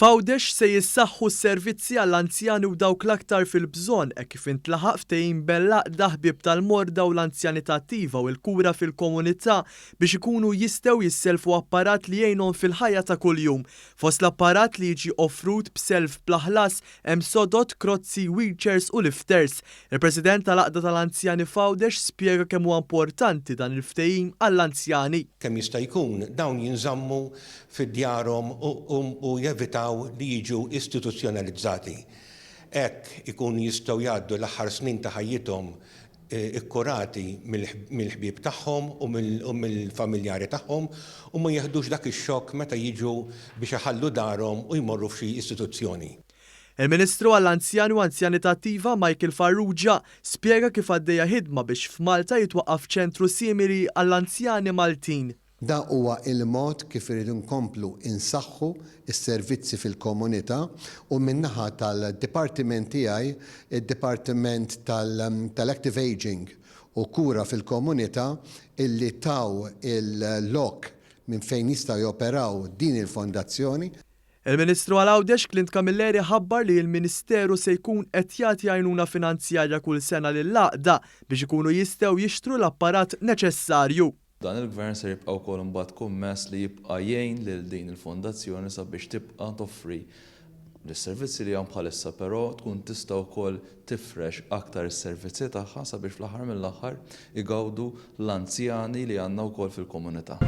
F'Għawdex se jissaħħu s-servizzi għall-anzjani u dawk l-aktar fil-bżonn hekk kif intlaħaq ftehim bejn l-Għaqda Ħbieb tal-Morda u l-Anzjanità Attiva u l-Kura fil-Komunità biex ikunu jistgħu jissellfu apparat li jgħinhom fil-ħajja ta' kuljum. Fost l-apparat li jiġi offrut b'self bla ħlas hemm sodod, krozzi, wheelchairs u lifters. Il-President tal-Għaqda tal-Anzjani f'Għawdex spjega kemm huwa importanti dan il-ftehim għall-anzjani. Kemm jista' jkun dawn jinżammu fi djarhom u jevitaw li jiġu istituzzjonalizzati. Hekk ikunu jistgħu jgħaddu l-aħħar snin ta' ħajjithom ikkurati mill-ħbieb tagħhom u mill-familjari tagħhom u ma jieħdux dak ix-xokk meta jiġu biex iħallu darhom u jmorru f'xi istituzzjoni. Il-Ministru għall-Anzjani u Anzjanità Attiva Michael Farrugia spjega kif għaddejja ħidma biex f'Malta jitwaqqaf ċentru simili għall-anzjani Maltin. Dan huwa il-mod kif irridu nkomplu nsaħħu s-servizzi fil-komunità u min-naħa tal-dipartiment tiegħi, id-Dipartiment tal-Active Ageing u Kura fil-Komunità illi taw il-lok minn fejn jistgħu joperaw din il-fondazzjoni. Il-Ministru għal Għawdex Clint Camilleri ħabbar li l-Ministeru se jkun qed jagħti għajnuna finanzjarja kull sena lill-għaqda biex ikunu jistgħu jixtru l-apparat neċessarju. Dan il-Gvern ser jibqa' wkoll imbagħad kommess li jibqa' jgħin lil din il-fondazzjoni sabiex tibqa' toffri l-servizzi li hawn bħalissa però tkun tista' wkoll tifrex aktar is-servizzi tagħha sabiex fl-aħħar mill-aħħar igawdu l-anzjani li għandna wkoll fil-komunità.